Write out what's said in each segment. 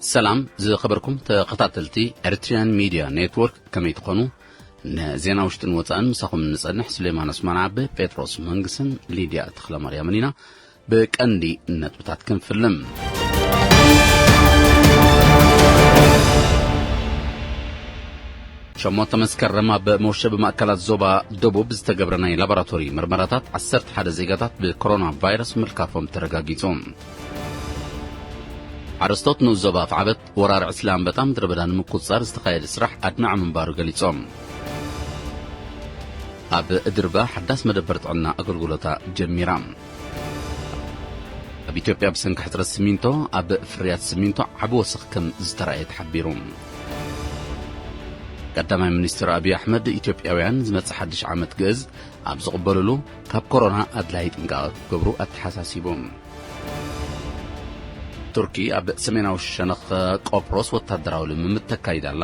ሰላም ዝኸበርኩም ተኸታተልቲ ኤሪትሪያን ሚድያ ኔትወርክ፣ ከመይ ትኾኑ? ንዜና ውሽጥን ወጻእን ምሳኹም ንጸንሕ። ሱሌማን ዑስማን ዓቢ፣ ጴጥሮስ መንግስን ሊድያ ተኽለማርያምን ኢና። ብቀንዲ ነጥብታት ክንፍልም። ሸሞንተ መስከረም ኣብ መወሸቢ ማእከላት ዞባ ደቡብ ዝተገብረ ናይ ላቦራቶሪ ምርመራታት ዓሰርተ ሓደ ዜጋታት ብኮሮና ቫይረስ ምልካፎም ተረጋጊጹ። ሓረስቶት ንኡስ ዞባ ኣፍዓበት ወራር ዕስለ ኣንበጣ ምድረ በዳ ንምቁጽጻር ዝተኻየደ ስራሕ ኣድማዒ ምንባሩ ገሊጾም። ኣብ ድርባ ሓዳስ መደበር ጥዕና ኣገልግሎታ ጀሚራ። ኣብ ኢትዮጵያ ብሰንኪ ሕጽረት ሲሚንቶ ኣብ ፍርያት ሲሚንቶ ዓቢ ወሰኽ ከም ዝተራእየ ተሓቢሩ። ቀዳማይ ሚኒስትር ኣብይ ኣሕመድ ኢትዮጵያውያን ዝመጽእ ሓድሽ ዓመት ግእዝ ኣብ ዝቕበልሉ ካብ ኮሮና ኣድላዪ ጥንቃቐ ክገብሩ ኣተሓሳሲቡ። ቱርኪ ኣብ ሰሜናዊ ሸነኽ ቆጵሮስ ወታደራዊ ልምምድ ተካይዳ ኣላ።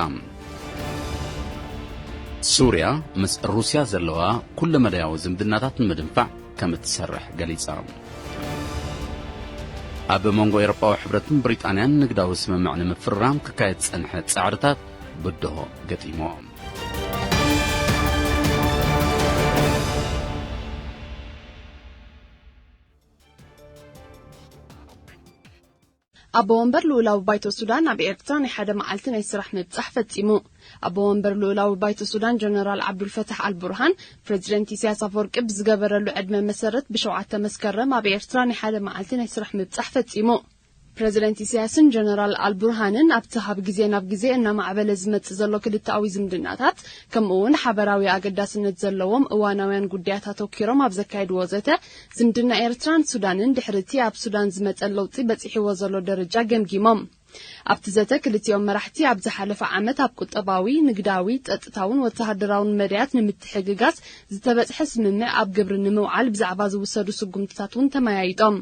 ሱርያ ምስ ሩስያ ዘለዋ ኩለመዳያዊ ዝምድናታት ንምድንፋዕ ከም እትሰርሕ ገሊጻ። ኣብ መንጎ ኤውሮጳዊ ሕብረትን ብሪጣንያን ንግዳዊ ስምምዕ ንምፍራም ክካየድ ዝጸንሐ ጻዕርታት ብድሆ ገጢሞ። ኣቦ ወንበር ልኡላዊ ባይቶ ሱዳን ኣብ ኤርትራ ናይ ሓደ መዓልቲ ናይ ስራሕ ምብጻሕ ፈጺሙ። ኣቦ ወንበር ልኡላዊ ባይቶ ሱዳን ጀነራል ዓብዱልፈታሕ ኣልቡርሃን፣ ፕረዚደንት ኢሳያስ ኣፈወርቂ ብዝገበረሉ ዕድመ መሰረት ብሸውዓተ መስከረም ኣብ ኤርትራ ናይ ሓደ መዓልቲ ናይ ስራሕ ምብጻሕ ፈጺሙ። ፕረዚደንት ኢሳያስን ጀነራል ኣልቡርሃንን ኣብቲ ካብ ግዜ ናብ ግዜ እናማዕበለ ዝመጽእ ዘሎ ክልተኣዊ ዝምድናታት፣ ከምኡ እውን ሓበራዊ ኣገዳስነት ዘለዎም እዋናውያን ጉዳያት ኣተኪሮም ኣብ ዘካየድዎ ዘተ፣ ዝምድና ኤርትራን ሱዳንን ድሕሪ እቲ ኣብ ሱዳን ዝመጸ ለውጢ በጺሕዎ ዘሎ ደረጃ ገምጊሞም። ኣብቲ ዘተ ክልቲኦም መራሕቲ ኣብ ዝሓለፈ ዓመት ኣብ ቁጠባዊ፣ ንግዳዊ፣ ጸጥታውን ወተሃደራውን መዳያት ንምትሕግጋዝ ዝተበጽሐ ስምምዕ ኣብ ግብሪ ንምውዓል ብዛዕባ ዝውሰዱ ስጉምትታት እውን ተመያይጦም።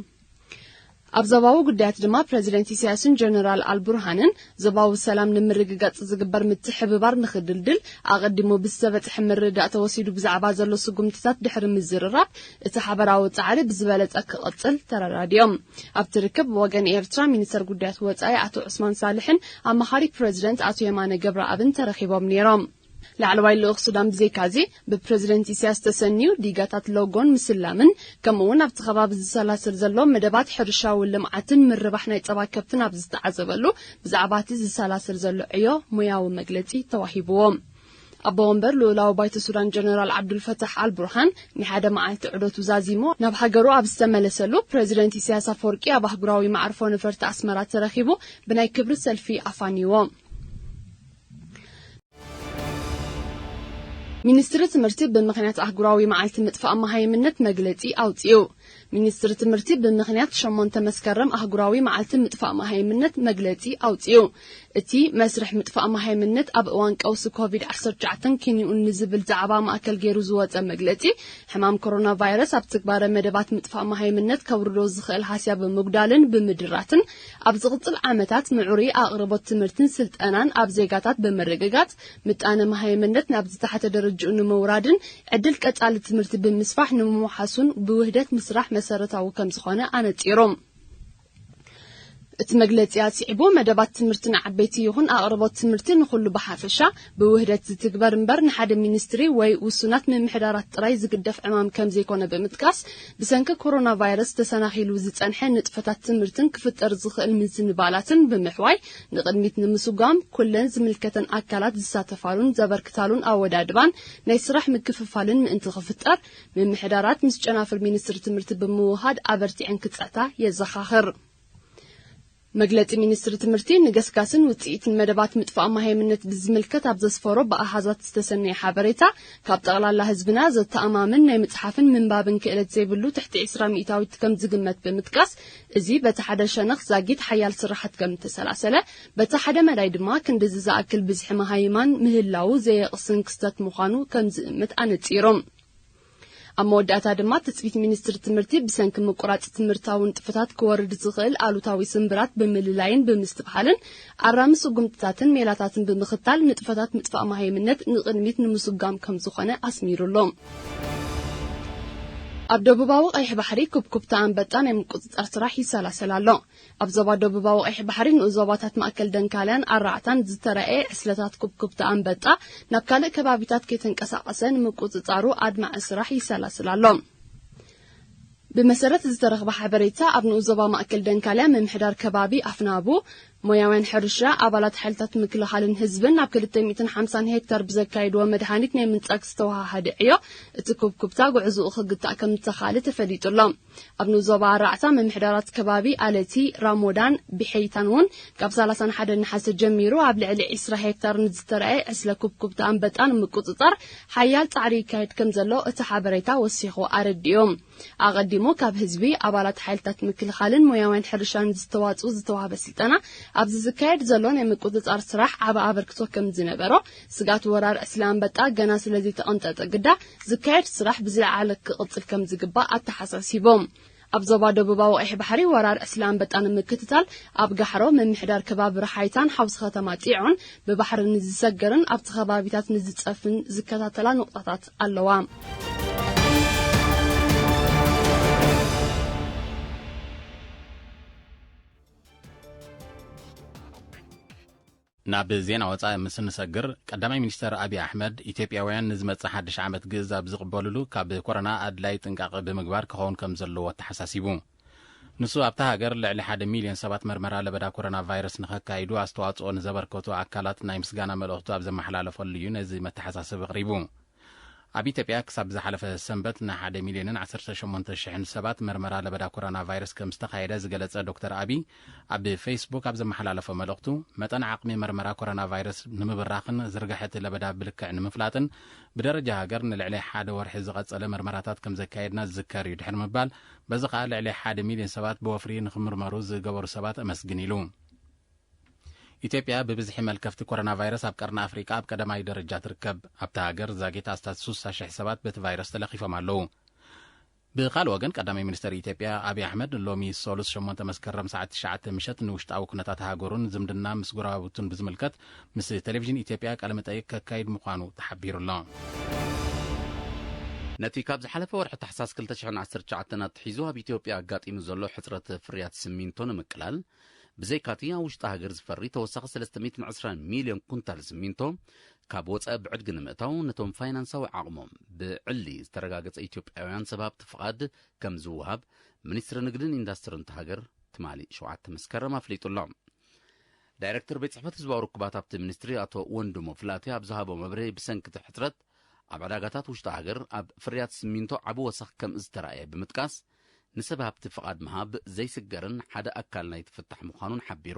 ኣብ ዞባዊ ጉዳያት ድማ ፕረዚደንት ኢሳያስን ጀነራል ኣልቡርሃንን ዞባዊ ሰላም ንምርግጋጽ ዝግበር ምትሕብባር ንኽድልድል ኣቐዲሙ ብዝተበጽሐ ምርድዳእ ተወሲዱ ብዛዕባ ዘሎ ስጉምትታት ድሕሪ ምዝርራብ እቲ ሓበራዊ ጻዕሪ ብዝበለጸ ክቕጽል ተረዳዲኦም። ኣብቲ ርክብ ብወገን ኤርትራ ሚኒስተር ጉዳያት ወጻኢ ኣቶ ዑስማን ሳልሕን ኣማኻሪ ፕረዚደንት ኣቶ የማነ ገብረኣብን ተረኺቦም ነይሮም። ላዕለዋይ ልኡኽ ሱዳን ብዘይካዚ ብፕረዚደንት ኢሳያስ ተሰንዩ ዲጋታት ሎጎን ምስላምን ከምኡ እውን ኣብቲ ከባቢ ዝሰላሰል ዘሎ መደባት ሕርሻዊ ልምዓትን ምርባሕ ናይ ጸባ ከብትን ኣብ ዝተዓዘበሉ ብዛዕባ እቲ ዝሰላሰል ዘሎ ዕዮ ሞያዊ መግለጺ ተዋሂብዎ። ኣቦ ወንበር ልኡላዊ ባይቶ ሱዳን ጀነራል ዓብዱልፈታሕ ኣልቡርሃን ንሓደ መዓልቲ ዑደቱ ዛዚሙ ናብ ሃገሩ ኣብ ዝተመለሰሉ ፕረዚደንት ኢሳያስ ኣፈወርቂ ኣብ ኣህጉራዊ መዓርፎ ነፈርቲ ኣስመራ ተረኺቡ ብናይ ክብሪ ሰልፊ ኣፋንይዎ። ሚኒስትሪ ትምህርቲ ብምኽንያት ኣህጉራዊ መዓልቲ ምጥፋእ መሃይምነት መግለጺ ኣውጺኡ። ሚኒስትሪ ትምህርቲ ብምኽንያት ሸሞንተ መስከረም ኣህጉራዊ መዓልቲ ምጥፋእ መሃይምነት መግለጺ ኣውጺኡ። እቲ መስርሕ ምጥፋእ መሃይምነት ኣብ እዋን ቀውሲ ኮቪድ ዓሰርተ ትሽዓተ ኪንኡን ንዝብል ዛዕባ ማእከል ገይሩ ዝወጸ መግለጺ፣ ሕማም ኮሮና ቫይረስ ኣብ ትግባረ መደባት ምጥፋእ መሃይምነት ከውርዶ ዝኽእል ሃስያ ብምጉዳልን ብምድራትን፣ ኣብ ዝቕጽል ዓመታት ምዕሩይ ኣቕርቦት ትምህርትን ስልጠናን ኣብ ዜጋታት ብምርግጋጽ፣ ምጣነ መሃይምነት ናብ ዝተሓተ ደረጃኡ ንምውራድን ዕድል ቀጻሊ ትምህርቲ ብምስፋሕ ንምውሓሱን ብውህደት ምስራሕ መሰረታዊ ከም ዝኾነ ኣነጺሮም። እቲ መግለጺ ኣስዒቡ፣ መደባት ትምህርቲ ንዓበይቲ ይኹን ኣቕርቦት ትምህርቲ ንኹሉ ብሓፈሻ ብውህደት ዝትግበር እምበር፣ ንሓደ ሚኒስትሪ ወይ ውሱናት ምምሕዳራት ጥራይ ዝግደፍ ዕማም ከም ዘይኮነ ብምጥቃስ፣ ብሰንኪ ኮሮና ቫይረስ ተሰናኺሉ ዝጸንሐ ንጥፈታት ትምህርትን ክፍጠር ዝኽእል ምዝንባላትን ብምሕዋይ፣ ንቕድሚት ንምስጓም ኩለን ዝምልከተን ኣካላት ዝሳተፋሉን ዘበርክታሉን ኣወዳድባን ናይ ስራሕ ምክፍፋልን ምእንቲ ክፍጠር፣ ምምሕዳራት ምስ ጨናፍር ሚኒስትሪ ትምህርቲ ብምውሃድ ኣበርቲዐን ክጽዕታ የዘኻኽር። መግለጺ ሚኒስትሪ ትምህርቲ ንገስጋስን ውጽኢትን መደባት ምጥፋእ መሃይምነት ብዝምልከት ኣብ ዘስፈሮ ብኣሃዛት ዝተሰነየ ሓበሬታ፣ ካብ ጠቕላላ ህዝብና ዘተኣማምን ናይ ምጽሓፍን ምንባብን ክእለት ዘይብሉ ትሕቲ ዕስራ ሚእታዊት ከም ዝግመት ብምጥቃስ፣ እዚ በቲ ሓደ ሸነኽ ዛጊት ሓያል ስራሓት ከም እተሰላሰለ፣ በቲ ሓደ መዳይ ድማ ክንድዚ ዝኣክል ብዝሒ መሃይማን ምህላዉ ዘየቕስን ክስተት ምዃኑ ከም ዝእምት ኣነጺሮም። ኣብ መወዳእታ ድማ ትጽቢት ሚኒስትሪ ትምህርቲ ብሰንኪ ምቁራጽ ትምህርታዊ ንጥፈታት ክወርድ ዝኽእል ኣሉታዊ ስምብራት ብምልላይን ብምስትብሃልን ኣራሚ ስጉምትታትን ሜላታትን ብምኽታል ንጥፈታት ምጥፋእ መሃይምነት ንቕድሚት ንምስጓም ከም ዝኾነ ኣስሚሩሎም። ኣብ ደቡባዊ ቀይሕ ባሕሪ ኩብኩብታ ኣንበጣ ናይ ምቁጽጻር ስራሕ ይሰላሰል ኣሎ። ኣብ ዞባ ደቡባዊ ቀይሕ ባሕሪ ንኡስ ዞባታት ማእከል ደንካልያን ኣራዕታን ዝተረኣየ ዕስለታት ኩብኩብታ ኣንበጣ ናብ ካልእ ከባቢታት ከይተንቀሳቐሰ ንምቁጽጻሩ ኣድማዒ ስራሕ ይሰላስል ኣሎ። ብመሰረት ዝተረኽበ ሓበሬታ፣ ኣብ ንኡስ ዞባ ማእከል ደንካልያ ምምሕዳር ከባቢ ኣፍናቡ፣ ሞያውያን ሕርሻ፣ ኣባላት ሓይልታት ምክልኻልን ህዝብን ኣብ ክልተ ሚእትን ሓምሳን ሄክታር ብዘካይድዎ መድሃኒት ናይ ምንጻግ ዝተወሃሃደ ዕዮ፣ እቲ ኩብኩብታ ጉዕዝኡ ክግታእ ከም ዝተኻለ ተፈሊጡ ኣሎ። ኣብ ንኡስ ዞባ ኣራዕታ ምምሕዳራት ከባቢ ኣለቲ፣ ራሞዳን፣ ቢሐይታን እውን ካብ ሰላሳን ሓደን ነሓሰ ጀሚሩ ኣብ ልዕሊ ዕስራ ሄክታር ንዝተረኣየ ዕስለ ኩብኩብታ ኣንበጣ ንምቁጽጻር ሓያል ጻዕሪ ይካየድ ከም ዘሎ እቲ ሓበሬታ ወሲኹ ኣረዲኡ። ኣቐዲሙ ካብ ህዝቢ፣ ኣባላት ሓይልታት ምክልኻልን ሞያውያን ሕርሻን ዝተዋጽኡ ዝተዋህበ ስልጠና፣ ኣብዚ ዝካየድ ዘሎ ናይ ምቁጽጻር ስራሕ ዓቢ ኣበርክቶ ከም ዝነበሮ፣ ስግኣት ወራር ዕስለ ኣንበጣ ገና ስለ ዘይተቐንጠጠ ግዳ፣ ዝካየድ ስራሕ ብዝለዓለ ክቕጽል ከም ዝግባእ ኣተሓሳሲቦም። ኣብ ዞባ ደቡባዊ ቀይሕ ባሕሪ ወራር ዕስለ ኣንበጣ ንምክትታል፣ ኣብ ጋሕሮ ምምሕዳር ከባቢ ረሓይታን ሓውሲ ከተማ ጢዖን ብባሕሪ ንዝሰገርን ኣብቲ ከባቢታት ንዝጸፍን ዝከታተላ ነቑጣታት ኣለዋ። ናብ ዜና ወጻኢ ምስ እንሰግር፣ ቀዳማይ ሚኒስተር ኣብይ ኣሕመድ፣ ኢትዮጵያውያን ንዝመጽእ ሓድሽ ዓመት ግእዝ ኣብ ዝቕበልሉ፣ ካብ ኮሮና ኣድላይ ጥንቃቐ ብምግባር ክኸውን ከም ዘለዎ ኣተሓሳሲቡ። ንሱ ኣብታ ሃገር ልዕሊ ሓደ ሚልዮን ሰባት መርመራ ለበዳ ኮሮና ቫይረስ ንኸካይዱ ኣስተዋጽኦ ንዘበርከቱ ኣካላት ናይ ምስጋና መልእኽቱ ኣብ ዘመሓላለፈሉ እዩ ነዚ መተሓሳሰቢ ኣቕሪቡ። ኣብ ኢትዮጵያ ክሳብ ዝሓለፈ ሰንበት ንሓደ ሚልዮንን ዓሰርተ ሸሞንተ ሽሕን ሰባት መርመራ ለበዳ ኮሮና ቫይረስ ከም ዝተኻየደ ዝገለጸ ዶክተር ኣቢ፣ ኣብ ፌስቡክ ኣብ ዘመሓላለፎ መልእኽቱ፣ መጠን ዓቕሚ መርመራ ኮሮና ቫይረስ ንምብራኽን ዝርግሐ እቲ ለበዳ ብልክዕ ንምፍላጥን ብደረጃ ሃገር ንልዕሊ ሓደ ወርሒ ዝቐጸለ መርመራታት ከም ዘካየድና ዝዝከር እዩ ድሕሪ ምባል፣ በዚ ኸኣ ልዕሊ ሓደ ሚልዮን ሰባት ብወፍሪ ንኽምርመሩ ዝገበሩ ሰባት ኣመስግን ኢሉ። ኢትዮጵያ ብብዝሒ መልከፍቲ ኮሮና ቫይረስ ኣብ ቀርኒ ኣፍሪቃ ኣብ ቀዳማይ ደረጃ ትርከብ። ኣብታ ሃገር ዛጊት ኣስታት ስሳ ሽሕ ሰባት በቲ ቫይረስ ተለኺፎም ኣለዉ። ብኻልእ ወገን፣ ቀዳማይ ሚኒስተር ኢትዮጵያ ኣብይ ኣሕመድ ሎሚ ሰሉስ ሸሞንተ መስከረም ሰዓት ትሽዓተ ምሸት ንውሽጣዊ ኩነታት ሃገሩን ዝምድና ምስ ጎረባብቱን ብዝምልከት ምስ ቴሌቪዥን ኢትዮጵያ ቃለ መጠይቅ ከካይድ ምዃኑ ተሓቢሩ ኣሎ። ነቲ ካብ ዝሓለፈ ወርሒ ታሕሳስ ክልተ ሽሕን ዓሰርተ ትሽዓተን ኣትሒዙ ኣብ ኢትዮጵያ ኣጋጢሙ ዘሎ ሕጽረት ፍርያት ስሚንቶ ንምቅላል፣ ብዘይካቲ ኣብ ውሽጢ ሃገር ዝፈሪ ተወሳኺ ሰለስተ ሚእትን ዕስራን ሚልዮን ኩንታል ስሚንቶ ካብ ወጻኢ ብዕድጊ ንምእታው፣ ነቶም ፋይናንሳዊ ዓቕሞም ብዕሊ ዝተረጋገጸ ኢትዮጵያውያን ሰብ ሃብቲ ፍቓድ ከም ዝወሃብ ሚኒስትሪ ንግድን ኢንዳስትርን እታ ሃገር ትማሊ ሸውዓተ መስከረም ኣፍሊጡ ኣሎ። ዳይሬክተር ቤት ጽሕፈት ህዝባዊ ርክባት ኣብቲ ሚኒስትሪ ኣቶ ወንድሙ ፍላቴ ኣብ ዝሃቦ መብርሂ፣ ብሰንኪ እቲ ሕጽረት ኣብ ዕዳጋታት ውሽጢ ሃገር ኣብ ፍርያት ስሚንቶ ዓቢ ወሰኽ ከም ዝተራእየ ብምጥቃስ፣ ንሰብ ሃብቲ ፍቓድ ምሃብ ዘይስገርን ሓደ ኣካል ናይቲ ፍታሕ ምዃኑን ሓቢሩ።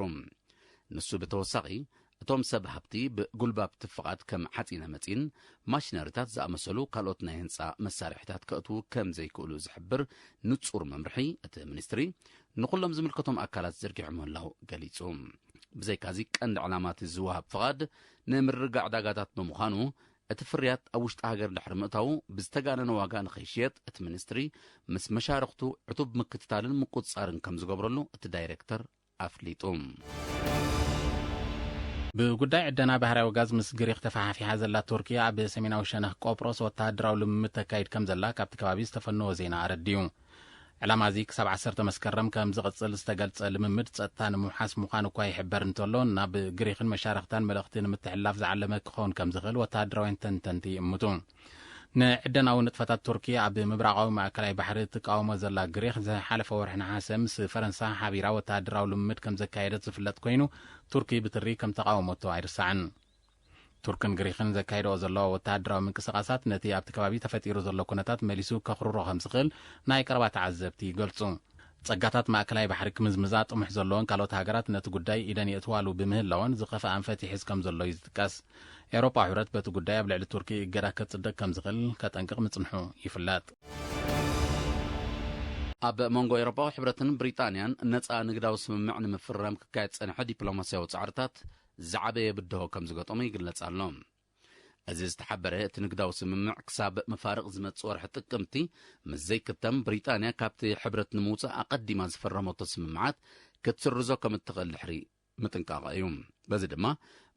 ንሱ ብተወሳኺ፣ እቶም ሰብ ሃብቲ ብጉልባብቲ ፍቓድ ከም ሓጺነ መጺን፣ ማሽነሪታት ዝኣመሰሉ ካልኦት ናይ ህንጻ መሳርሒታት ከእትዉ ከም ዘይክእሉ ዝሕብር ንጹር መምርሒ እቲ ሚኒስትሪ ንኹሎም ዝምልከቶም ኣካላት ዘርጊሑ ምህላው ገሊጹ። ብዘይካዚ፣ ቀንዲ ዕላማ እቲ ዝወሃብ ፍቓድ ንምርግጋእ ዕዳጋታት ብምዃኑ፣ እቲ ፍርያት ኣብ ውሽጢ ሃገር ድሕሪ ምእታዉ ብዝተጋነነ ዋጋ ንኸይሽየጥ እቲ ሚኒስትሪ ምስ መሻርኽቱ ዕቱብ ምክትታልን ምቁጽጻርን ከም ዝገብረሉ እቲ ዳይሬክተር ኣፍሊጡ። ብጉዳይ ዕደና ባህርያዊ ጋዝ ምስ ግሪኽ ተፈሓፊሓ ዘላ ቱርኪ፣ ኣብ ሰሜናዊ ሸነኽ ቆጵሮስ ወተሃደራዊ ልምምድ ተካይድ ከም ዘላ ካብቲ ከባቢ ዝተፈነወ ዜና ኣረዲኡ። ዕላማ እዚ ክሳብ ዓሰርተ መስከረም ከም ዝቕጽል ዝተገልጸ ልምምድ፣ ጸጥታ ንምውሓስ ምዃኑ እኳ ይሕበር እንተሎ፣ ናብ ግሪኽን መሻርኽታን መልእኽቲ ንምትሕልላፍ ዝዓለመ ክኸውን ከም ዝኽእል ወተሃደራውያን ተንተንቲ ይእምቱ። ንዕደናዊ ንጥፈታት ቱርኪ ኣብ ምብራቓዊ ማእከላይ ባሕሪ ትቃወሞ ዘላ ግሪኽ፣ ዝሓለፈ ወርሒ ነሓሰ ምስ ፈረንሳ ሓቢራ ወተሃደራዊ ልምምድ ከም ዘካየደት ዝፍለጥ ኮይኑ፣ ቱርኪ ብትሪ ከም ተቓወሞቶ ኣይርሳዕን። ቱርክን ግሪኽን ዘካይድኦ ዘለዋ ወተሃደራዊ ምንቅስቓሳት፣ ነቲ ኣብቲ ከባቢ ተፈጢሩ ዘሎ ኩነታት መሊሱ ከኽርሮ ከም ዝኽእል ናይ ቀረባ ተዓዘብቲ ይገልጹ። ጸጋታት ማእከላይ ባሕሪ ክምዝምዛ ጥሙሕ ዘለወን ካልኦት ሃገራት፣ ነቲ ጉዳይ ኢደን የእትዋሉ ብምህላወን፣ ዝኸፍኣን ፈቲሕስ ከም ዘሎ እዩ ዝጥቀስ። ኤውሮጳዊ ሕብረት በቲ ጉዳይ ኣብ ልዕሊ ቱርኪ እገዳ ከጽድቕ ከም ዝኽእል ከጠንቅቕ ምጽንሑ ይፍለጥ። ኣብ መንጎ ኤውሮጳዊ ሕብረትን ብሪጣንያን ነጻ ንግዳዊ ስምምዕ ንምፍራም ክካየድ ጸንሐ ዲፕሎማስያዊ ጻዕርታት ዝዓበየ ብድሆ ከም ዝገጠሞ ይግለጽ ኣሎ። እዚ ዝተሓበረ፣ እቲ ንግዳዊ ስምምዕ ክሳብ መፋርቕ ዝመጽእ ወርሒ ጥቅምቲ ምስ ዘይክተም፣ ብሪጣንያ ካብቲ ሕብረት ንምውጻእ ኣቐዲማ ዝፈረመቶ ስምምዓት ክትስርዞ ከም እትኽእል ድሕሪ ምጥንቃቓ እዩ። በዚ ድማ፣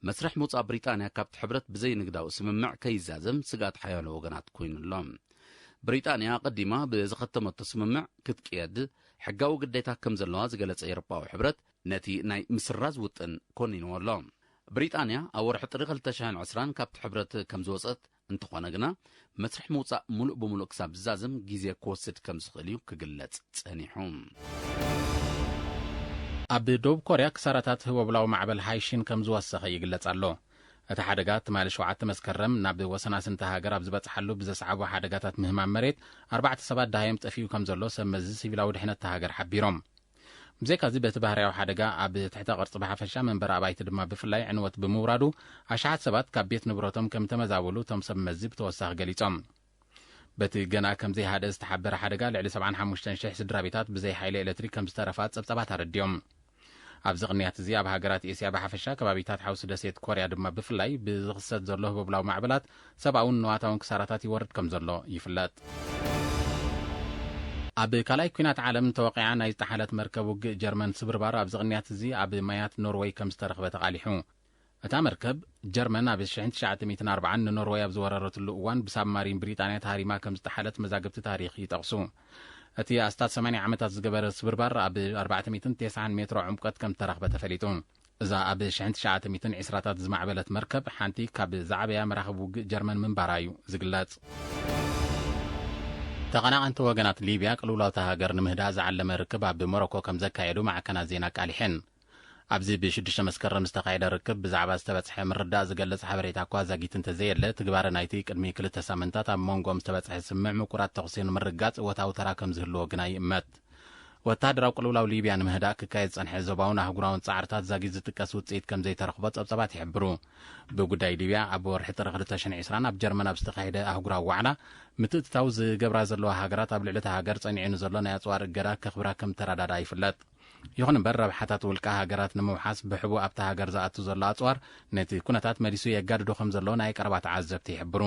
መስርሕ ምውጻእ ብሪጣንያ ካብቲ ሕብረት ብዘይ ንግዳዊ ስምምዕ ከይዛዘም ስግኣት ሓያሎ ወገናት ኮይኑ ኣሎ። ብሪጣንያ ኣቐዲማ ብዝኸተመቶ ስምምዕ ክትቅየድ ሕጋዊ ግዴታ ከም ዘለዋ ዝገለጸ ኤውሮጳዊ ሕብረት፣ ነቲ ናይ ምስራዝ ውጥን ኮኒንዎ ኣሎ። ብሪጣንያ ኣብ ወርሒ ጥሪ ክልተ ሽሕን ዕስራን ካብቲ ሕብረት ከም ዝወጸት እንተኾነ ግና፣ መስርሕ ምውጻእ ምሉእ ብምሉእ ክሳብ ዝዛዘም ግዜ ክወስድ ከም ዝኽእል እዩ ክግለጽ ጸኒሑ። ኣብ ደቡብ ኮርያ ክሳራታት ህቦብላዊ ማዕበል ሃይሺን ከም ዝወሰኸ ይግለጽ ኣሎ። እቲ ሓደጋ ትማሊ ሸውዓተ መስከረም ናብ ወሰናስንቲ ሃገር ኣብ ዝበጽሓሉ ብዘስዓቦ ሓደጋታት ምህማም መሬት ኣርባዕተ ሰባት ደሃዮም ጠፊኡ ከም ዘሎ ሰብ መዚ ሲቪላዊ ድሕነት እታ ሃገር ሓቢሮም። ብዘይካዚ በቲ ባህርያዊ ሓደጋ ኣብ ትሕተ ቅርጺ ብሓፈሻ መንበሪ ኣባይቲ ድማ ብፍላይ ዕንወት ብምውራዱ ኣሽሓት ሰባት ካብ ቤት ንብረቶም ከም ተመዛበሉ እቶም ሰብ መዚ ብተወሳኺ ገሊጾም። በቲ ገና ከም ዘይሃደ ዝተሓበረ ሓደጋ ልዕሊ ሰብዓን ሓሙሽተን ሽሕ ስድራ ቤታት ብዘይ ሓይሊ ኤሌክትሪክ ከም ዝተረፋ ጸብጻባት ኣረዲኦም። ኣብዚ ቅንያት እዚ ኣብ ሃገራት ኤስያ ብሓፈሻ ከባቢታት ሓውሲ ደሴት ኮርያ ድማ ብፍላይ ብዝኽሰት ዘሎ ህቦብላዊ ማዕበላት ሰብኣውን ንዋታውን ክሳራታት ይወርድ ከም ዘሎ ይፍለጥ። ኣብ ካልኣይ ኲናት ዓለም ተወቒዓ ናይ ዝጠሓለት መርከብ ውግእ ጀርመን ስብርባር ኣብዚ ቅንያት እዚ ኣብ ማያት ኖርወይ ከም ዝተረኽበ ተቓሊሑ። እታ መርከብ ጀርመን ኣብ ሽሕን ትሽዓተ ሚእትን ኣርባዓን ንኖርወይ ኣብ ዝወረረትሉ እዋን ብሳብማሪን ብሪጣንያ ተሃሪማ ከም ዝጠሓለት መዛግብቲ ታሪኽ ይጠቕሱ። እቲ ኣስታት ሰማንያ ዓመታት ዝገበረ ስብርባር ኣብ ኣርባዕተ ሚእትን ተስዓን ሜትሮ ዕምቆት ከም ዝተረኽበ ተፈሊጡ። እዛ ኣብ ሽሕን ትሽዓተ ሚእትን ዕስራታት ዝማዕበለት መርከብ ሓንቲ ካብ ዝዓበያ መራኽብ ውግእ ጀርመን ምንባራ እዩ ዝግለጽ። ተቐናቐንቲ ወገናት ሊብያ ቅልውላውታ ሃገር ንምህዳእ ዝዓለመ ርክብ ኣብ ሞሮኮ ከም ዘካየዱ ማዕከናት ዜና ኣቃሊሐን። ኣብዚ ብሽዱሽተ መስከረም ዝተኻየደ ርክብ ብዛዕባ ዝተበጽሐ ምርዳእ ዝገልጽ ሓበሬታ እኳ ዛጊት እንተዘየለ፣ ትግባረ ናይቲ ቅድሚ ክልተ ሳምንታት ኣብ መንጎኦም ዝተበጽሐ ስምምዕ ምቁራጽ ተኹሲ ንምርግጋጽ እወታዊ ተራ ከም ዝህልዎ ግና ይእመት። ወተሃደራዊ ቅልውላው ሊብያ ንምህዳእ ክካየድ ዝጸንሐ ዞባውን ኣህጉራውን ጻዕርታት ዛጊት ዝጥቀስ ውጽኢት ከም ዘይተረኽቦ ጸብጻባት ይሕብሩ። ብጉዳይ ሊብያ ኣብ ወርሒ ጥሪ ክልተ ሽሕን ዕስራን ኣብ ጀርመን ኣብ ዝተኻየደ ኣህጉራዊ ዋዕላ ምትእትታው ዝገብራ ዘለዋ ሃገራት ኣብ ልዕሊ እታ ሃገር ጸኒዑ ንዘሎ ናይ ኣጽዋር እገዳ ከኽብራ ከም ተረዳድኣ ይፍለጥ። ይኹን እምበር ረብሓታት ውልቀ ሃገራት ንምውሓስ ብሕቡእ ኣብታ ሃገር ዝኣቱ ዘሎ ኣጽዋር ነቲ ኩነታት መሊሱ የጋድዶ ከም ዘሎ ናይ ቀረባ ተዓዘብቲ ይሕብሩ።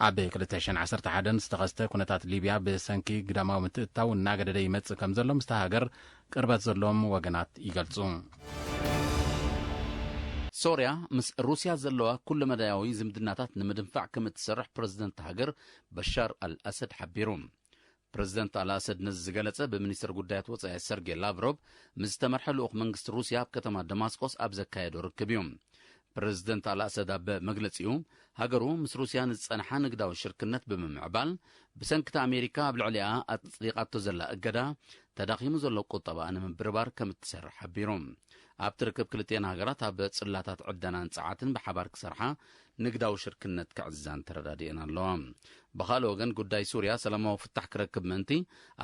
ኣብ ክልተ ሽሕን ዓሰርተ ሓደን ዝተኸስተ ኩነታት ሊብያ ብሰንኪ ግዳማዊ ምትእትታው እናገደደ ይመጽእ ከም ዘሎ ምስታ ሃገር ቅርበት ዘለዎም ወገናት ይገልጹ። ሶርያ ምስ ሩስያ ዘለዋ ኩለመዳያዊ ዝምድናታት ንምድንፋዕ ከም እትሰርሕ ፕረዚደንት ሃገር በሻር ኣልኣሰድ ሓቢሩ። ፕረዚደንት ኣልኣሰድ ነዚ ዝገለጸ ብሚኒስትር ጉዳያት ወጻኢ ሰርጌ ላቭሮቭ ምስ ዝተመርሐ ልኡኽ መንግስቲ ሩስያ ኣብ ከተማ ደማስቆስ ኣብ ዘካየዶ ርክብ እዩ። ፕረዚደንት ኣልኣሰድ ኣብ መግለጺኡ፣ ሃገሩ ምስ ሩስያ ንዝጸንሓ ንግዳዊ ሽርክነት ብምምዕባል፣ ብሰንክቲ ኣሜሪካ ኣብ ልዕሊኣ ኣጽዲቓቶ ዘላ እገዳ፣ ተዳኺሙ ዘሎ ቁጠባኣ ንምብርባር ከም እትሰርሕ ሓቢሩ። ኣብቲ ርክብ ክልቲኤን ሃገራት ኣብ ጽላታት ዕደናን ጸዓትን ብሓባር ክሰርሓ፣ ንግዳዊ ሽርክነት ክዕዛን ተረዳዲኤን ኣለዋ። ብኻልእ ወገን ጉዳይ ሱርያ ሰላማዊ ፍታሕ ክረክብ ምእንቲ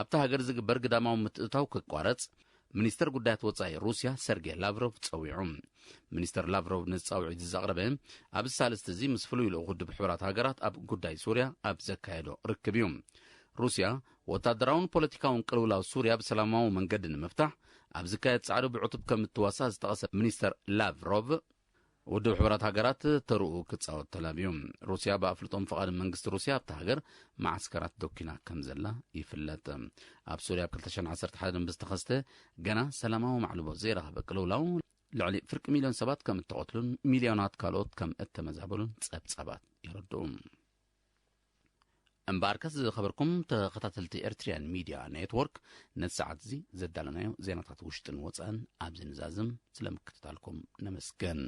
ኣብታ ሃገር ዝግበር ግዳማዊ ምትእታው ክቋረጽ ሚኒስተር ጉዳያት ወጻኢ ሩስያ ሰርጌ ላቭሮቭ ጸዊዑ። ሚኒስተር ላቭሮቭ ነዚ ጻውዒት እዚ ዘቕረበ ኣብዚ ሳልስቲ እዚ ምስ ፍሉይ ልኡኽ ውድብ ሕቡራት ሃገራት ኣብ ጉዳይ ሱርያ ኣብ ዘካየዶ ርክብ እዩ። ሩስያ ወታደራውን ፖለቲካውን ቅልውላው ሱርያ ብሰላማዊ መንገዲ ንምፍታሕ ኣብ ዝካየድ ጻዕሪ ብዕቱብ ከም እትዋሳእ ዝጠቐሰ ሚኒስተር ላቭሮቭ፣ ውድብ ሕቡራት ሃገራት ተርኡ ክጻወት ተላብዩ። ሩስያ ብኣፍልጦን ፍቓድን መንግስቲ ሩስያ ኣብታ ሃገር መዓስከራት ዶኪና ከም ዘላ ይፍለጥ። ኣብ ሱርያ ኣብ ክልተ ሽሕን ዓሰርተ ሓደን ብዝተኸስተ ገና ሰላማዊ ማዕልቦ ዘይረኸበ ቅልውላው ልዕሊ ፍርቂ ሚልዮን ሰባት ከም እተቐትሉን ሚልዮናት ካልኦት ከም እተመዛበሉን ጸብጻባት የረድኡ። እምበኣርከስ ዝኸበርኩም ተኸታተልቲ ኤርትርያን ሚድያ ኔትወርክ፣ ነቲ ሰዓት እዚ ዘዳለናዮ ዜናታት ውሽጥን ወጻእን ኣብዚ ንዛዝም። ስለ ምክትታልኩም ነመስግን።